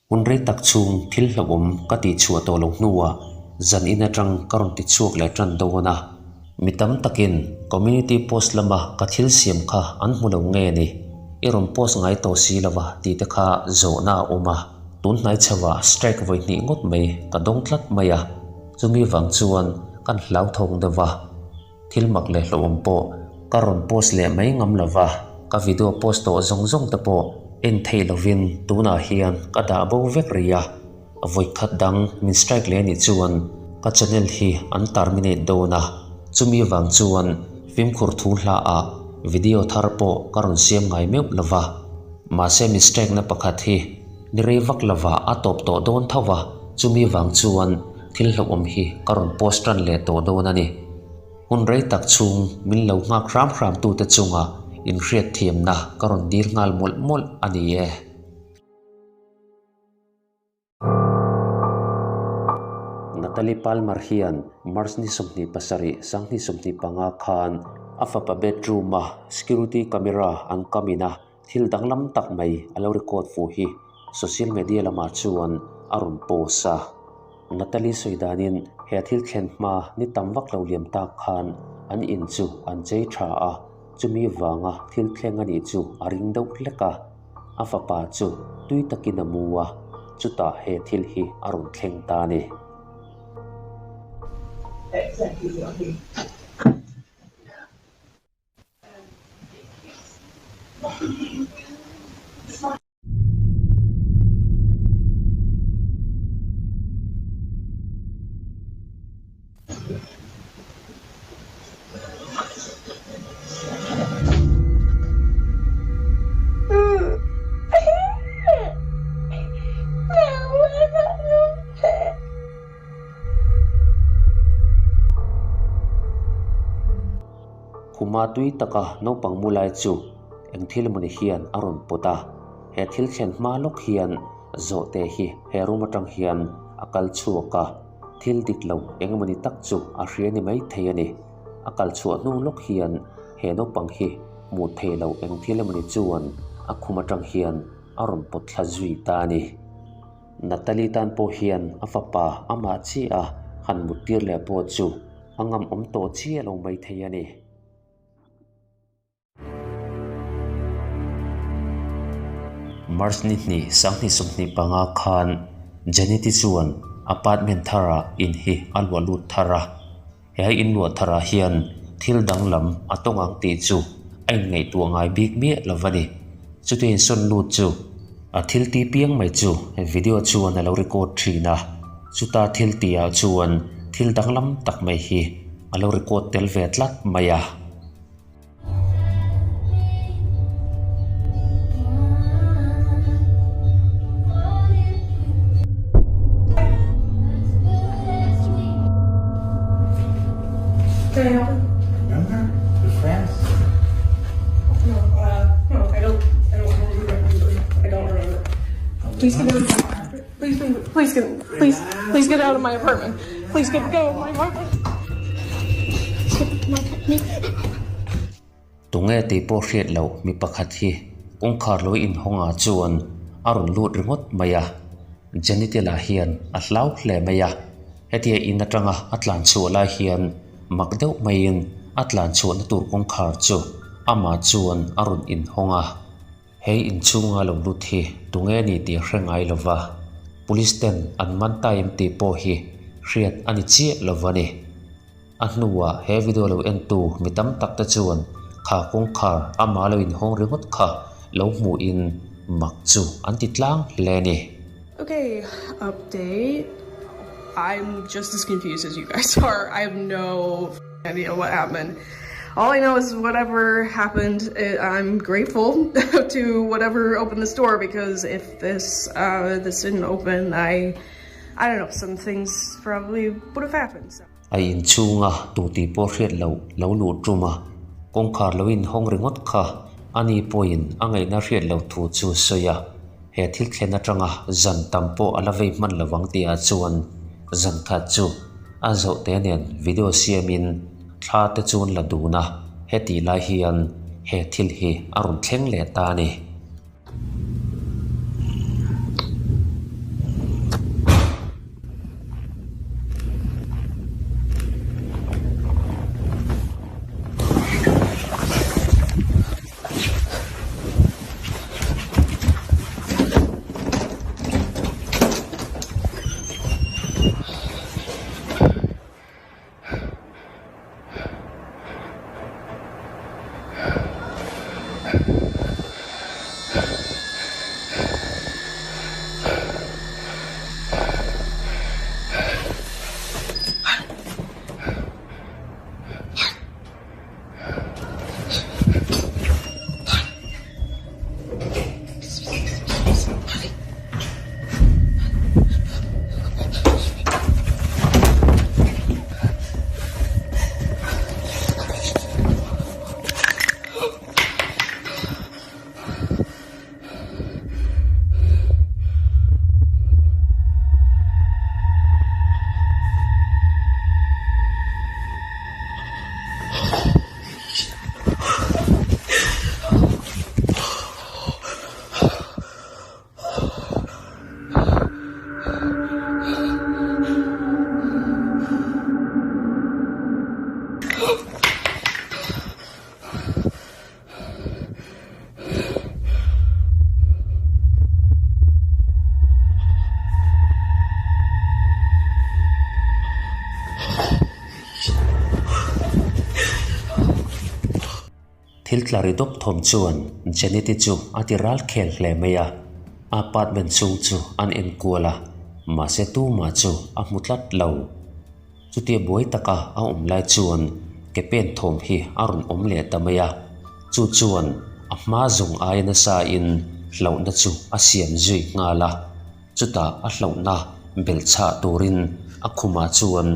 Hun rei tak chhung thil hlauhawm ka tih chhuah tawh loh hnuah zan in atang ka rawn ti chhuak leh tan dawn a. Mi tam takin community post lama ka thil siam kha an hmu lo nge ni? I rawn post ngai tawh si lo a tih te kha zawhna a awm a. Tun hnai chhoah strike vawi hnih ngawt mai ka dawng tlat mai a, chumi vang chuan kan hlauthawng deuh a. Thil mak leh hlauhawm pawh ka rawn post leh mai ngam lo va, ka video post tawh zawng zawng te pawh en theih lovin tunah hian ka dah bo vek rih a, vawi khat dang min strike leh anih chuan ka channel hi an terminate dawn a, chumi vang chuan fimkhur thu hla ah video thar pawh ka rawn siam ngai meuh lo va, mahse min strike na pakhat hi ni rei vak lova a tawp tawh dawn tho va, chumi vang chuan thil hlauhawm hi ka rawn post tan leh tawh dawn a ni. Hun rei tak chhung min lo nghak hram hram tute chunga inhriat thiamna ka rawn dil nghal mawlh mawlh a ni e. Natalie Palmer hian March ni 27, 2025 khan a fapa bedroom-a security camera an kam ina thil danglam tak mai a lo record fuh hi social media lamah chuan a rawn post a. Natalie sawi danin he thil thlen hma ni tam vak lo liam tak khan an in chu an chei tha a, chumi vanga thil thleng a nih chu a ring deuh hlek a. A fapa chu tui takin a mu a, chutah he thil hi a rawn thleng ta a ni. Khuma tui taka naupang mu lai chu eng thil mawni hian a rawn pawt a, he thil thlen hma lawk hian zawhte hi he room atang hian a kal chhuak a, thil dik lo eng emawni tak chu a hria ni mai thei a ni. A kal chhuah hnu lawk hian he naupang hi hmuh theih loh eng thil emawni chuan a khum atang hian a rawn pawt thla zui ta a ni. Natalie tan pawh hian a fapa amah chiah a han mut tir leh pawh chu a ngam awm tawh chiah lo mai thei a ni. March ni hnih 2025 khan Janeti chuan apartment tharah in hi a luah lut thar a. He in luah tharah hian thil danglam a tawng ang tih chu a inngaihtuah ngai bik miah lo va ni. Chuti insawn lut chu a thil ti piang mai chu video chuan a lo record thin a, chuta thil tihah chuan thil danglam tak mai hi a lo record tel ve tlat mai a. Tunge tih pawh hriat loh mi pakhat hi kawngkhar lo inhawng ah chuan a rawn lut ringawt mai a, Janite lah hian a hlau hle mai a, hetia in atanga a tlan chhuah lai hian mak deuh maiin a tlan chhuahna tur kawngkhar chu amah chuan a rawn inhawng a. Hei inchhunga lo lut hi tunge ni tih hre ngai lo va, Police ten an man ta em tih pawh hi hriat a ni chiah lo va ni. A hnuah he video lo entu mi tam tak te chuan kha kawngkhar amah lo inhawng ringawt kha lo hmuhin mak chu an ti tlang hle a ni. Okay, update. I'm just as confused as you guys are. I have no idea what happened. All I know is whatever happened, it, I'm grateful to whatever opened this door because if this uh, this didn't open, I I don't know, some things probably would have happened. So. A inchhunga tu tih pawh hriat loh lo luh tum a, kawngkhar lo inhawng ringawt kha ani pawhin a ngaihna hriat loh thu chu sawi a, he thil thlen atanga zan tam pawh a la vei hman lo ang tihah chuan zan khat chu a zawh te nen video siamin thla te chu an la dun a, hetih lai hian he thil hi a rawn thleng leh ta a ni. Thil tla ri dawp thawm chuan Janet-i chu a ti ral khel hle mai a, a apartment chhung chu an en kual a, mahse tumah chu a hmu tlat lo. Chutia buai taka a awm lai chuan ke pen thawm hi a rawn awm leh ta mai a, chu chuan a hma zawng aia nasa in hlauhna chu a siam zui nghal a. Chutah a hlauhna belh chhah turin a khumah chuan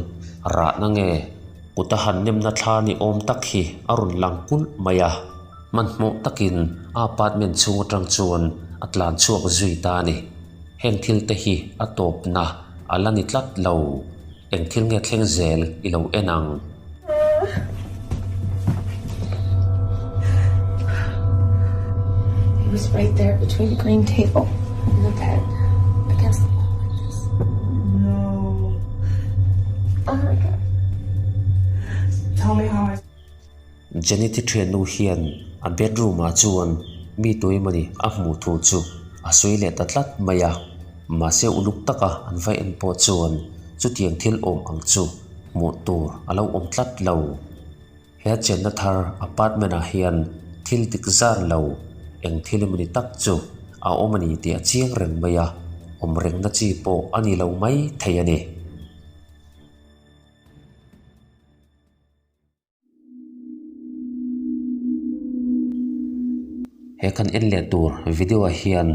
rahna nge kut a han nemna thla ni awm tak hi a rawn lang kulh mai a. Hmanhmawh takin a apartment chhung atang chuan a tlan chhuak zui ta a ni. Heng thil te hi a tawpna a la ni tlat lo. Eng thil nge thleng zel i lo en ang? He was right there between the green table and the bed against the wall like this. No. Oh my god. Tell me how I Janet-i thiannu hian a bedroom ah chuan mi tuemawni a hmuh thu chu a sawi leh ta tlat mai a, mahse uluk taka an va en pawh chuan chutiang thil awm ang chu hmuh tur a lo awm tlat lo. He chenna thar apartment ah hian thil dik zan lo eng thil emawni tak chu a awm a ni tih a chiang reng mai a, awm rengna chi pawh a ni lo mai thei a ni. He kan en leh tur video ah hian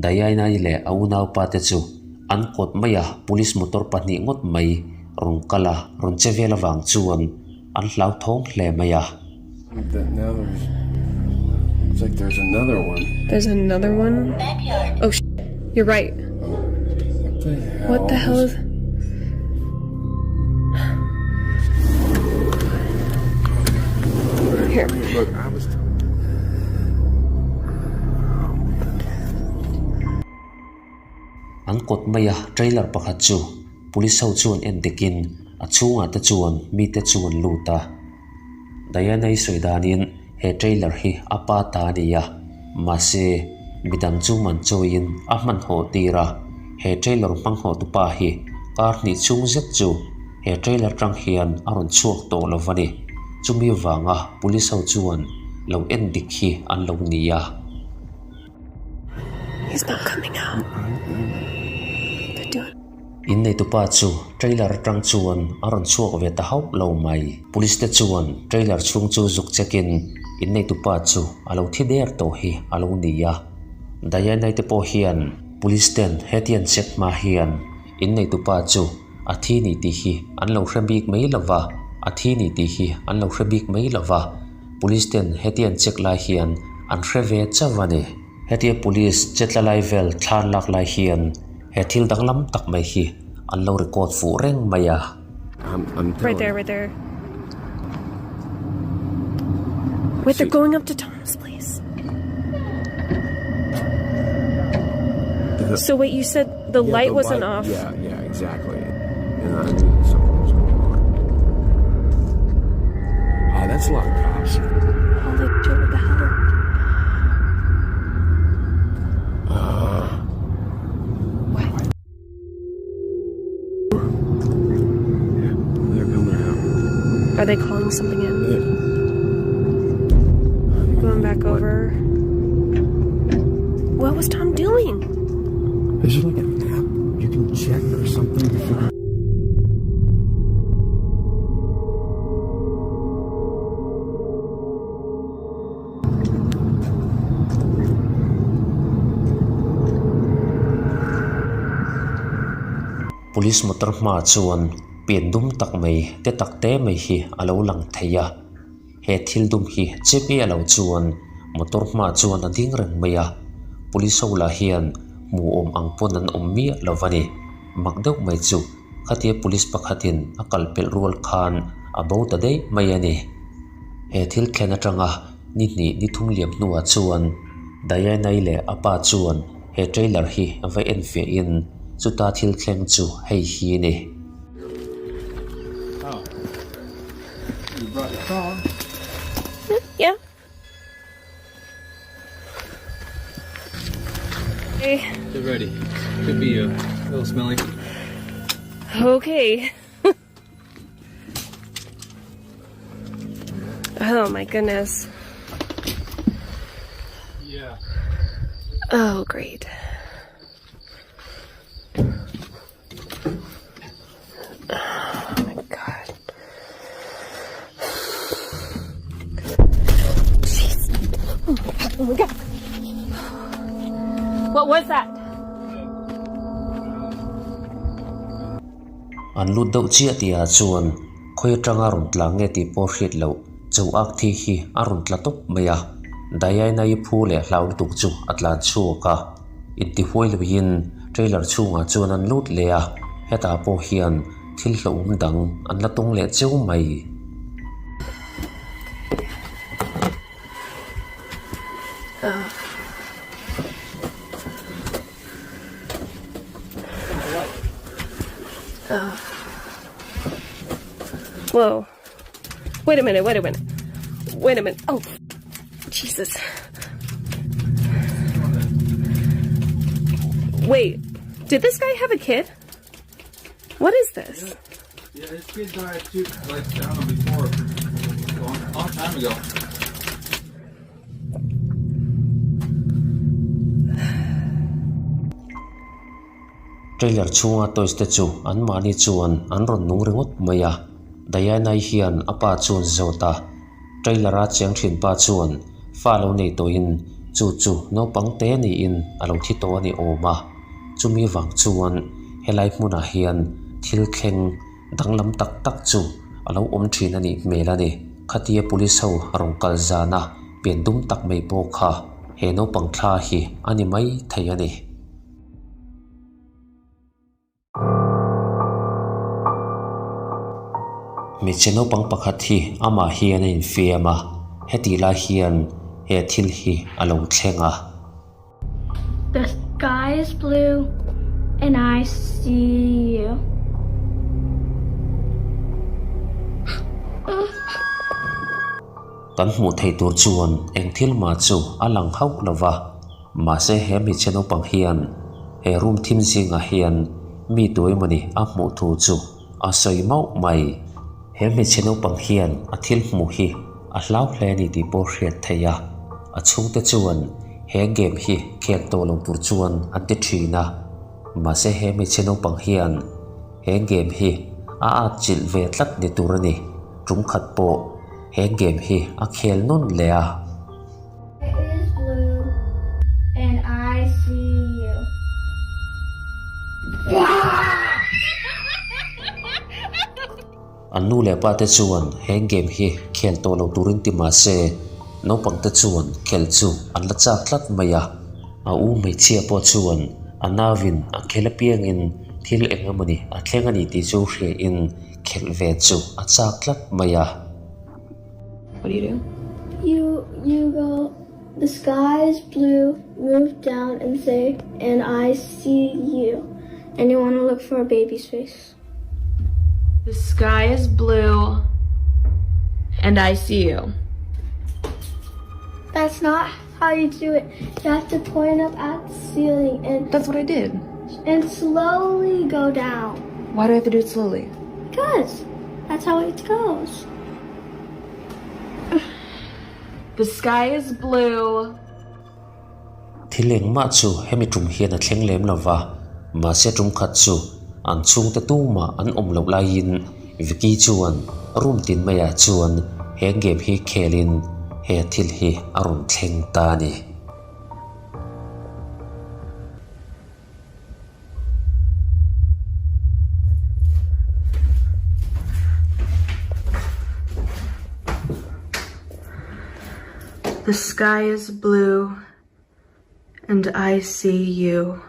Dayana-i leh a unaupa te chu an kawt mai a, police motor pahnih ngawt mai rawn kal a, rawn che vel avang chuan an hlauthawng hle mai a. There's another one? Oh sh you're right. What the hell is Here. Look, I was. An kawt mai a trailer pakhat chu police ho chuan en dikin a chhungah te chuan mite chu an lut a. Diana-i sawi danin he trailer hi a pa ta a ni a, mahse midang chu man chawiin a hmanhawh tir a, he trailer hmanghawh tupa hi kar hnih chhung zet chu he trailer tang hian a rawn chhuak tawh lo va ni. Chumi vanga police ho chuan lo en dik hi an lo ni a. He's not coming out. They're doing. Inneitupa chu trailer atang chuan a rawn chhuak ve ta hauh lo mai. Police te chuan trailer chhung chu zuk check in inneitupa chu a lo thi der tawh hi a lo ni a. Diana-i te pawh hian police ten hetiang check hma hian inneitupa chu a thi ni tih hi an lo hre bik mai lo va, a thi ni tih hi an lo hre bik mai lo va. Police ten hetiang check lai hian an hre ve chauh a ni. Hetia police chetla lai vel thlan lak lai hian he thil danglam tak mai hi an lo record fuh reng mai a. Right there, right there. Wait, they're going up to Tom's place. So wait, you said the Yeah, light the wasn't light- off. Yeah, yeah, exactly. And I knew that something was going on. Ah, that's a lot of cops. Holy shit, what the hell? What? They're coming out. Are they calling something in? Yeah. Going back over. What was Tom doing? Is there like an app you can check or something to figure Police motor hmaah chuan pian dum tak mai te tak te mai hi a lo lang thei a. He thil dum hi chep e a lo chuan motor hmaah chuan a ding reng mai a, police ho lah hian hmuh awm ang pawn an awm miah lo va ni. Mak deuh mai chu khatia police pakhatin a kal pelh rual khan a bo ta daih mai a ni. He thil thlen atanga ni hnih ni thum liam hnuah chuan Diana-i leh a pa chuan he trailer hi va en fiahin chuta thil thleng chu hei hi a ni. You brought your phone. Yeah. Hey. Get ready. Could be a little smelly. Okay. oh my goodness. Yeah. Oh, great. Oh my god. Jeez. Oh my god. What was that? An lut deuh chiah tihah chuan khawi atanga rawn tla nge tih pawh hriat loh cho ak thi hi a rawn tla tawp mai a, Diana-i phu leh hlau lutuk chu a tlan chhuak a. Intihuai loin trailer chhungah chuan an lut leh a, hetah pawh hian thil hlauhawm dang an la tawng leh cheu mai. Whoa. Wait a minute, wait a minute. Wait a minute. Oh, Jesus. Wait, did this guy have a kid? What is this? Yeah, his kid died too, like, I don't know, before, a long, long time ago. Trailer chhunga toys te chu anmahni chuan an rawn nung ringawt mai a, Diana-i hian a pa chuan zawt a, trailer a cheng thin pa chuan fa lo nei tawhin chu chu naupang te niin a lo thi tawh a ni awm a, chumi vang chuan helai hmunah hian thil thleng danglam tak tak chu a lo awm thin a nih hmel a ni. Khatia police ho a rawn kal zana pian dum tak mai pawh kha he naupang thla hi a ni mai thei a ni. Hmeichhe naupang pakhat hi amah hian a infiam a, hetih lai hian he thil hi a lo thleng a. The sky is blue and I see you. Kan hmuh theih tur chuan eng thil mah chu a lang hauh lo va. Mahse he hmeichhe naupang hian he room thim zingah hian mi tu emawni a hmuh thu chu a sawi mauh mai. He hmeichhe naupang hian a thil hmuh hi a hlau hle a ni tih pawh hriat theih a, a chhungte chuan he game hi khel tawh lo tur chuan an ti thin a. Mahse he hmeichhe naupang hian he game hi a atchilh ve tlat ni tur a ni, tum khat pawh he game hi a khel nawn leh a. It is blue and I see you. An nu leh pa te chuan he game hi khel tawh lo turin ti mah se, naupang te chuan khel chu an la chak tlat mai a. A u hmeichhia pawh chuan a nauin a khel apiangin thil eng emawni a thleng a ni tih chu hriain khelh ve chu a chak tlat mai a. What do you do? You you go the sky is blue, move down and say and I see you. And you want to look for a baby's face. The sky is blue and I see you. That's not how you do it. You have to point up at the ceiling and That's what I did. And slowly go down. Why do I have to do it slowly? Because that's how it goes. The sky is blue. Thil engmah chu hemi tum hian a thleng lem lo va, mahse tum khat chu an chhungte tumah an awm loh laiin Vicky chuan room tin maiah chuan he game hi khelin he thil hi a rawn thleng ta a ni. The sky is blue and I see you.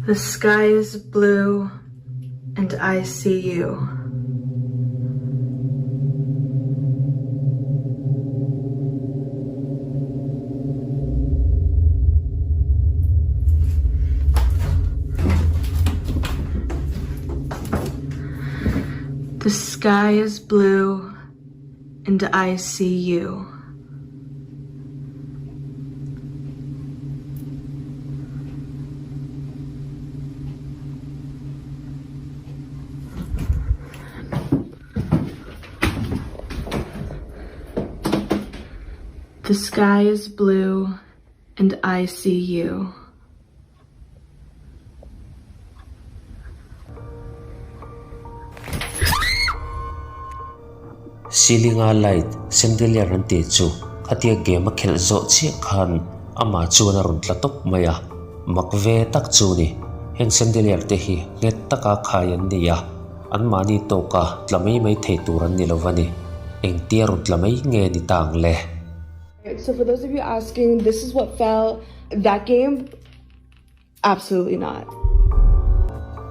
The sky is blue and I see you. The sky is blue and I see you. The sky is blue and I see you. Ceiling-a light chandelier an tih chu khatia game a khelh zawh chiah khan amah chuan a rawn tla tawp mai a, mak ve tak chu ni. Heng chandelier te hi nghet taka khai an ni a, anmahni tawka tla mai mai thei tur an ni lo va ni. Engtia rawn tla mai nge ni ta ang le? So for those of you asking, this is what fell that game? Absolutely not.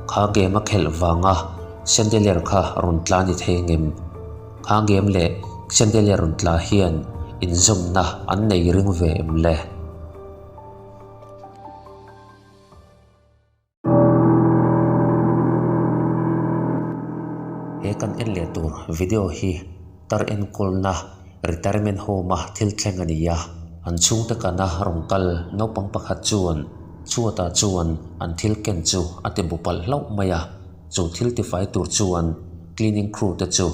Kha game a khelh vanga chandelier kha rawn tla ni thei ngem? Kha game leh chandelier rawn tla hian inzawmna an nei ring ve em le? He kan en leh tur video hi tar enkawlna retirement home a thil thleng a ni a, an chhungte kana rawn kal naupang pakhat chuan chhuatah chuan an thil ken chu a ti bu palh hlauh mai a, chu thil tifai tur chuan cleaning crew te chu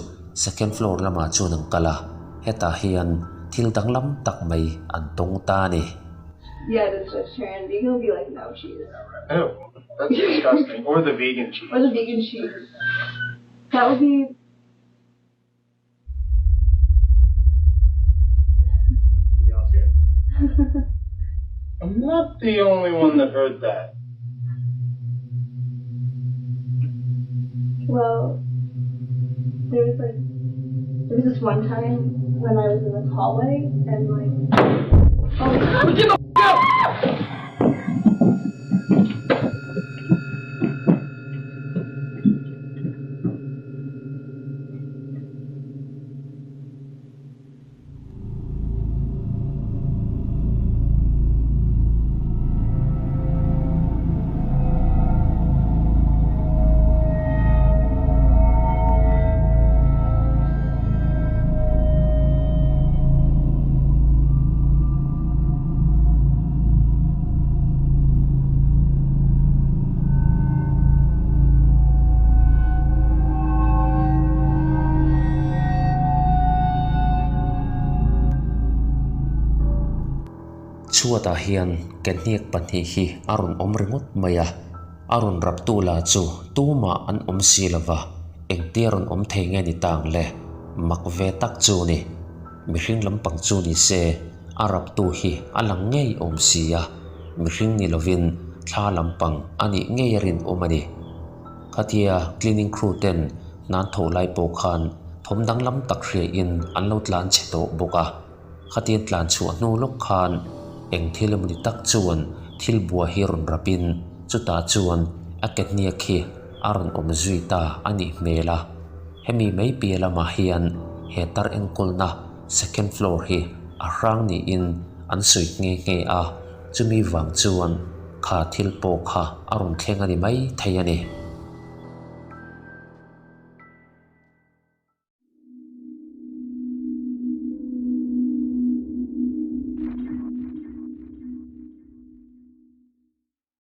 second floor lamah chuan an kal a, hetah hian thil danglam tak mai an tawng ta a ni. Yeah, the vegetarian vegan will be like no cheese. Ew, that's disgusting. Or the vegan cheese. Or the vegan cheese. That would be Y'all see it? I'm not the only one that heard that. Well, there was like there was this one time when I was in this hallway and like oh Get the f out! Chhuatah hian kenhniak pahnih hi a rawn awm ringawt mai a, a rawn raptu lah chu tumah an awm si lo va, engtia rawn awm thei nge ni ta ang le, mak ve tak chu ni. Mihring lampang chu ni se, a raptu hi a lang ngei awm si a, mihring ni lovin thla lampang a nih ngei a rinawm a ni. Khatia cleaning crew ten hnan tho lai pawh khan thawm danglam tak hriain an lo tlan chhe tawh bawk a. Khatia tlan chhuah hnu lawk khan eng thil emaw ni tak chuan thil bua hi rawn rapin chutah chuan a ke hniak hi a rawn awm zui ta a nih hmel a. Hemi mai piah lamah hian he tar enkawlna second floor hi a hrang niin an sawi nghe nghe a, chumi vang chuan kha thil pawh kha a rawn thleng a ni mai thei a ni.